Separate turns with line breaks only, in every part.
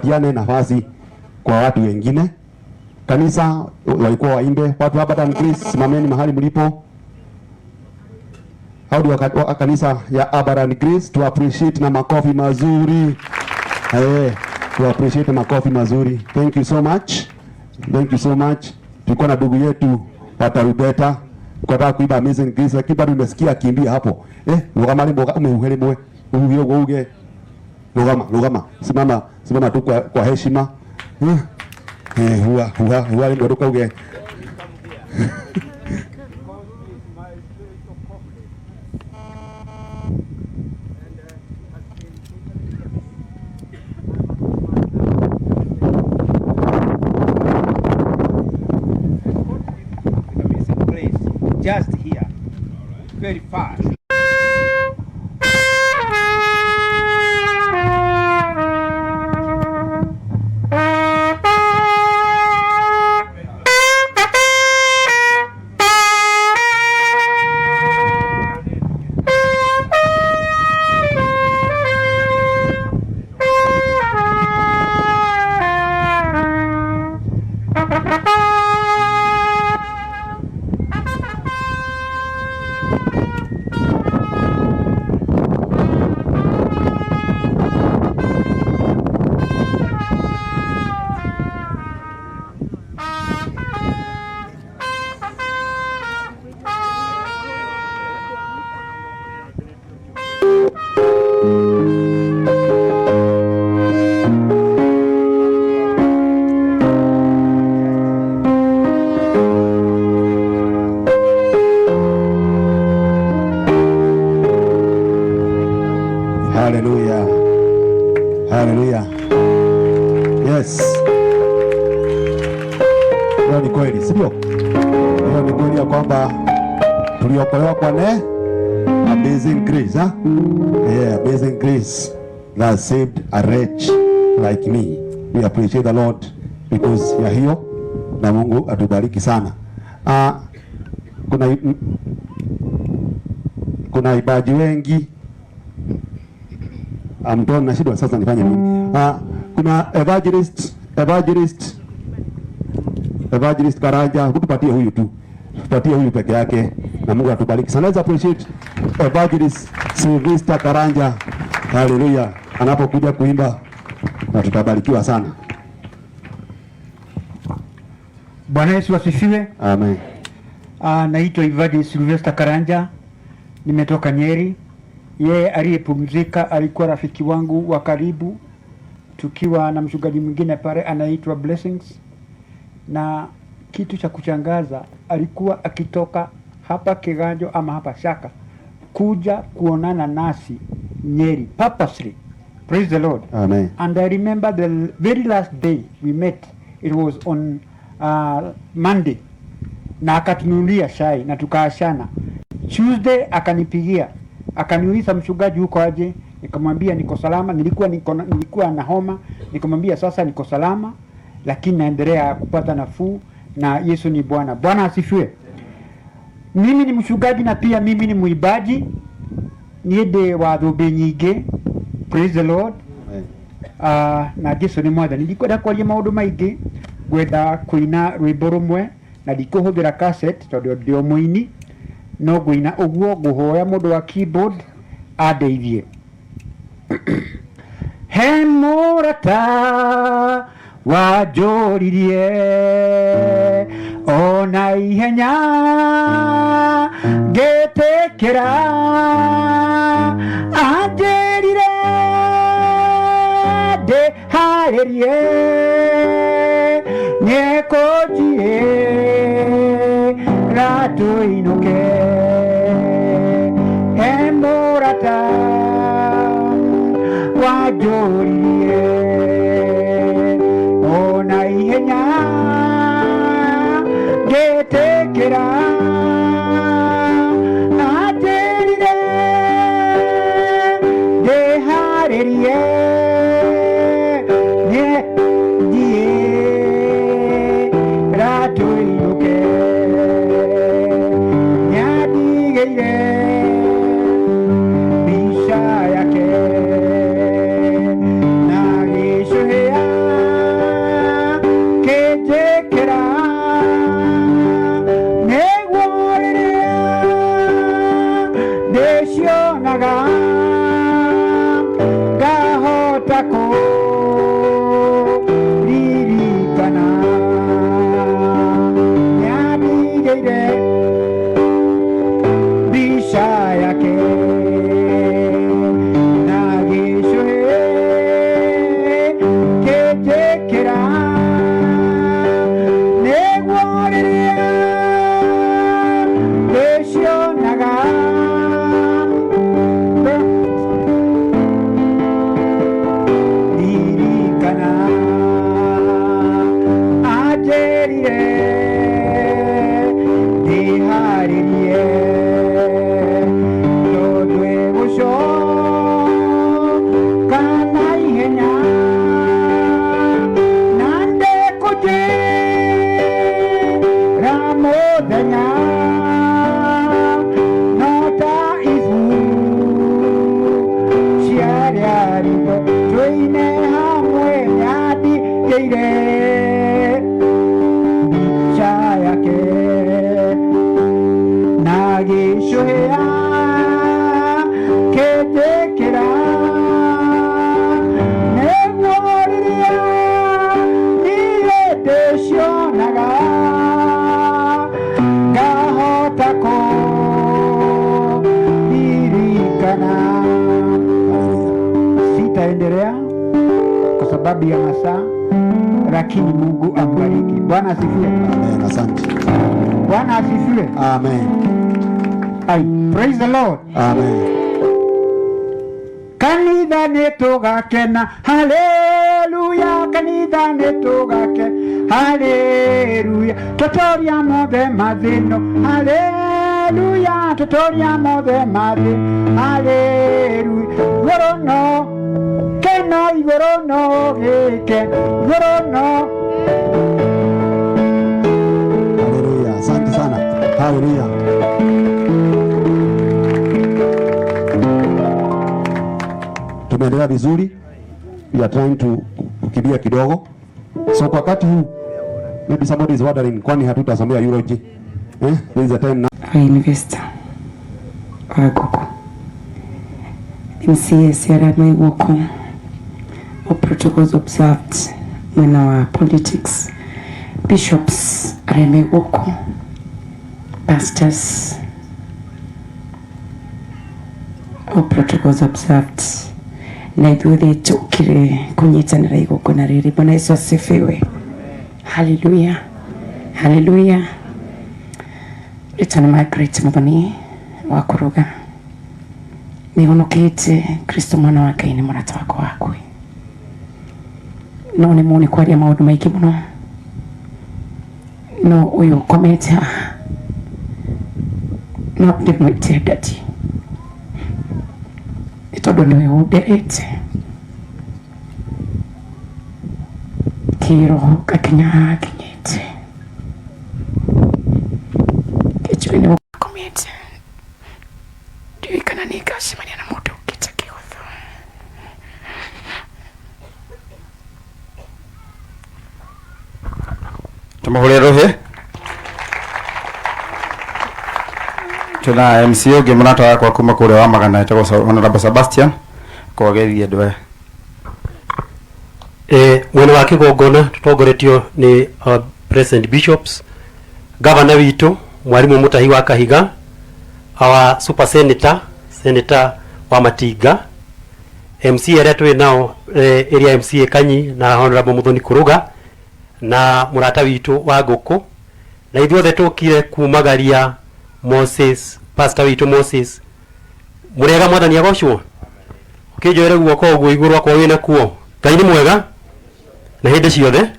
Tupatiane nafasi kwa watu wengine. Kanisa walikuwa waimbe. Watu hapa Dan Grace, simameni mahali mlipo. Hao ndio wa kanisa ya Abadan Grace, tu appreciate na makofi mazuri. Tu appreciate na makofi mazuri. Thank you so much. Thank you so much. Tulikuwa na ndugu yetu wa tarumbeta. Tukataka kuimba Amazing Grace, lakini bado nimesikia akimbia hapo. Rugama rĩmwe umehuhe rĩmwe. Uhuhe ũguo uge. Rugama, rugama. Simama, simama tu kwa heshima. Hua, hua, hua rĩmwe ndũkauge.
Amazing Grace, just here, very fast.
Hallelujah. Hallelujah. Yes. Hiyo ni kweli, sio? Hiyo ni kweli ya kwamba tuliokolewa kwa ne Amazing Grace, ha? Yeah, Amazing Grace that saved a wretch like me. We appreciate the Lord because ya hiyo, na Mungu atubariki sana. Kuna ibaji wengi. Amtoa nashindwa sasa nifanye nini? Kuna evangelist Karanja, tupatie huyu tu. Tupatie huyu peke yake na Mungu atubariki sana. Let's appreciate Evangelist Sylvester Karanja. Hallelujah. Anapokuja kuimba na tutabarikiwa sana.
Bwana Yesu asifiwe.
Amen.
Naitwa Evangelist Sylvester Karanja, nimetoka Nyeri. Yeye aliyepumzika alikuwa rafiki wangu wa karibu, tukiwa na mchungaji mwingine pale anaitwa Blessings. Na kitu cha kuchangaza, alikuwa akitoka hapa Kiganjo ama hapa Shaka kuja kuonana nasi Nyeri purposely. Praise the Lord.
Amen.
And I remember the very last day we met, it was on Monday, na akatununulia chai na tukaashana. Tuesday akanipigia akaniuliza, mchungaji uko aje? Nikamwambia niko salama, nilikuwa na homa. Nikamwambia sasa niko salama, lakini naendelea kupata nafuu na Yesu ni Bwana. Bwana asifiwe. Mimi ni mchungaji na pia mimi ni muibaji, niende wa thũmbĩ nyingĩ. Praise the Lord.
Amen.
Na Jesu nĩ mwathani. Ndikwenda kwaria maũndũ maingĩ, ngwenda kũina rwĩmbo rũmwe na ndikũhũthĩra cassette tondũ ndĩ o mũini, no ngũina ũguo, ngũhoya mũndũ wa keyboard andeithie. He mũrata wanjũririe ona ihenya ngĩtĩkĩra, anjĩrire ndĩharĩrie nĩekũnjĩra tũinũke. He mũrata wanjũririe ona ihenya ngĩtĩkĩra, anjĩrire ndĩharĩrie nĩnjĩra tũinũke. Nĩandigĩire mbica yake na sababu ya masaa, lakini Mungu ambariki. Bwana asifiwe.
Amen. Asante.
Bwana asifiwe.
Amen.
Ai, praise the Lord.
Amen.
Kanitha nĩ tũgakena, haleluya, kanitha nĩ tũgake, haleluya, tũtoria mothe mathĩno, haleluya, tũtoria mothe mathĩno, haleluya, igũrũ no keno, igũrũ no gĩke, igũrũ no.
Haleluya. Asante sana. Haleluya. Tumeendelea vizuri. We are trying to kukimbia kidogo. So kwa wakati huu maybe somebody is wondering kwani hatutasomea eulogy? Eh? There is a time now.
Our investor wa ngũkũ MCAs arĩa me gũkũ, all protocols observed, mwena wa politics, bishops arĩa me gũkũ, pastors, all protocols observed, na ithuothe tũkire kũnyitanĩra igongona rĩrĩ. Bwana Yesu asifiwe. Haleluya, haleluya. Rĩtwa nĩ Margaret Muthoni wa Kũrũga. Nĩ honokete Kristo mwana wa Ngai nĩ mũrata wakwa wakwe, no nĩ mũni kwaria maũndũ maingĩ mũno, no ũyũ ũkomete haha no ndĩmwĩte daddy nĩ tondũ nĩwe ũnderete kĩroho ngakinya haha nginyĩte. Kĩnjũĩ nĩ ũkomete, ndiũĩ kana nĩ ngacemania na mũndũ ũngĩ ta Kĩgotho.
Tumuhurire ruhi. Twina MC ungi mũrata wakwa kuma kuria wa Magana etagwo Honorable Sebastian kwageria andũ aya.
Mwena wa kigongona tutongoretio ni our president bishops, governor witũ mwarimu Mutahi wa Kahiga, our super senator, Senator wa Matinga, MC arĩa twĩ nao, area MCA Kanyi na Honorable Muthoni Kuruga na mũrata witũ wa ngũkũ, na ithuothe tũkire kumagaria Moses, pastor witũ Moses. Mũrĩega, mwathani agocwo. Ũkĩnjoere guoko ũguo igũrũ akorwo wĩna kuo. Ngai nĩ mwega na hĩndĩ ciothe.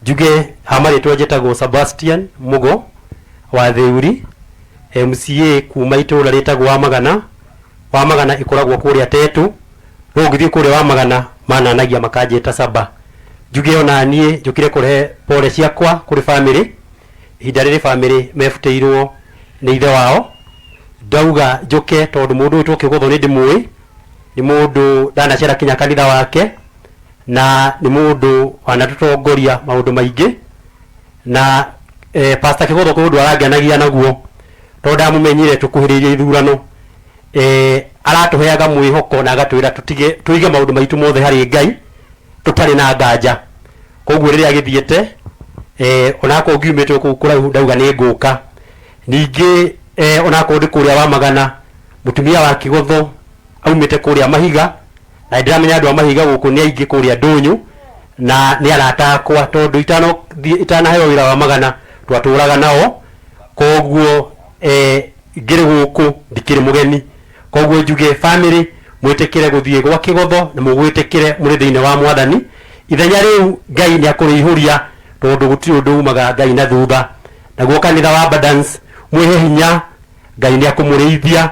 Njuge ha marĩtwa njĩtagwo Sebastian Mugo wa Theuri, MCA kuma itũra rĩtagwo wa Magana. Wa Magana ĩkoragwo kũrĩa Tetu, no ũngĩthiĩ kũrĩa wa Magana mananagia makanjĩta Saba. Njuge ona niĩ njũkire kũrehe pole ciakwa kũrĩ family. Ihinda rĩrĩ family mebutĩirwo nĩ ithe wao, ndauga njũke tondũ mũndũ ũyũ tũkĩgũthwo nĩ ndĩmũĩ, nĩ mũndũ ndanacera kinya kanitha wake, na nĩ mũndũ wanatũtongoria maũndũ maingĩ na Pastor Kĩgũthũ kwĩ ũndũ arangenagia naguo tondũ ndamũmenyire tũkuhĩrĩirie ithurano, aratũheaga mwĩhoko na agatwĩra tũtige tũige maũndũ maitũ mothe harĩ Ngai tũtarĩ na nganja. Koguo rĩrĩa agĩthiĩte, onakorwo ngiumĩte kũu kũraihu, ndauga nĩ ngũka ningĩ, onakorwo ndĩ kũrĩa wa Magana, mũtumia wa Kĩgũthũ aumĩte kũrĩa Mahiga, na nĩndĩramenya andũ a Mahiga gũkũ nĩ aingĩ kũrĩa ndũnyũ na nĩ arata akwa tondũ itanaheo wĩra wa Magana twatũraga nao. Koguo ngĩrĩ gũkũ ndikĩrĩ mũgeni. Koguo njuge family mwĩtĩkĩre gũthiĩ gwa Kĩgotho na mũgwĩtĩkĩre mũrĩ thĩinĩ wa mwathani. Ithenya rĩu Ngai nĩ akũrĩihũria tondũ gũtirĩ ũndũ umaga Ngai na thutha. Naguo kanitha wa Abundance mwĩhe hinya, Ngai nĩ akũmũrĩithia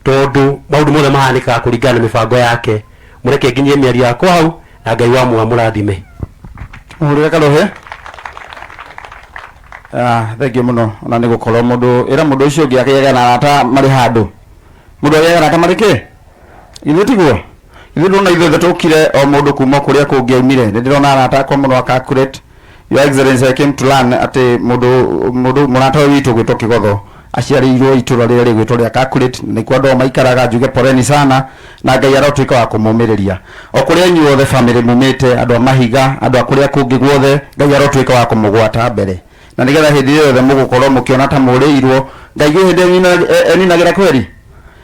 tondũ maũndũ mothe mahanĩkaga kũringana na mĩbango yake. Mũreke nginyie mĩario yakwa hau na Ngai wa muoyo amũrathime.
Mũhũrĩre karuhĩ. Thengiũ mũno ona nĩ gũkorwo mũndũ ĩra mũndũ ũcio ũngĩ akĩgega na arata marĩ handũ, mũndũ agĩaga arata marĩ kĩ, githĩ tiguo? Ithuĩ ndĩrona ithuothe tũkire o mũndũ kuma kũrĩa kũngĩ aumire. Nĩ ndĩrona arata akwa mũno aka accurate. Your Excellency, I came to learn atĩ mũndũ mũrata ũyũ witũ gwĩtwo Kĩgotho aciarĩirwo itũra rĩrĩa rĩgwĩtwo rĩa Calculate, nĩkuo andũ ao maikaraga. Njuge poleni sana na Ngai arotuĩka wa kũmũmĩrĩria. O kũrĩa inyuothe family mumĩte, andũ a Mahiga, andũ a kũrĩa kũngĩ guothe, Ngai arotuĩka wa kũmũgwata mbere na nĩgetha hĩndĩ ĩyo yothe mũgũkorwo mũkĩona ta mũrĩirwo, Ngai gwĩ hĩndĩ eninagĩra kweri.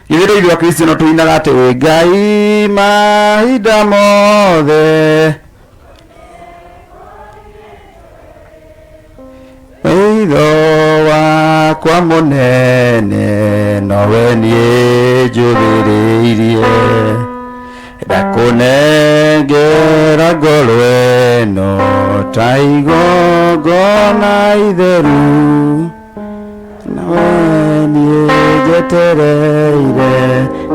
Githĩ rĩu ithuĩ Akristiano tũinaga atĩ wĩ Ngai mahinda mothe Wĩitho wakwa mũnene nowe niĩ njũthĩrĩirie ndakũnengera ngoro ĩno ta igongona itheru nawe niĩ njetereire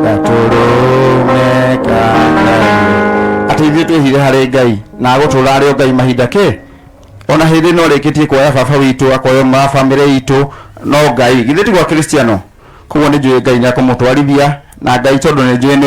gatũrũme ka Ngai atĩ ithuĩ twĩhire harĩ Ngai na agũtũra arĩ o Ngai mahinda kĩ ona hĩndĩ no rĩkĩtie kuoya baba witũ akoya ũmwe wa bamĩrĩ itũ no Ngai githĩ ti gwa Kristiano koguo nĩ njũĩ Ngai nĩ akũmũtwarithia na Ngai tondũ nĩ njũĩ nĩ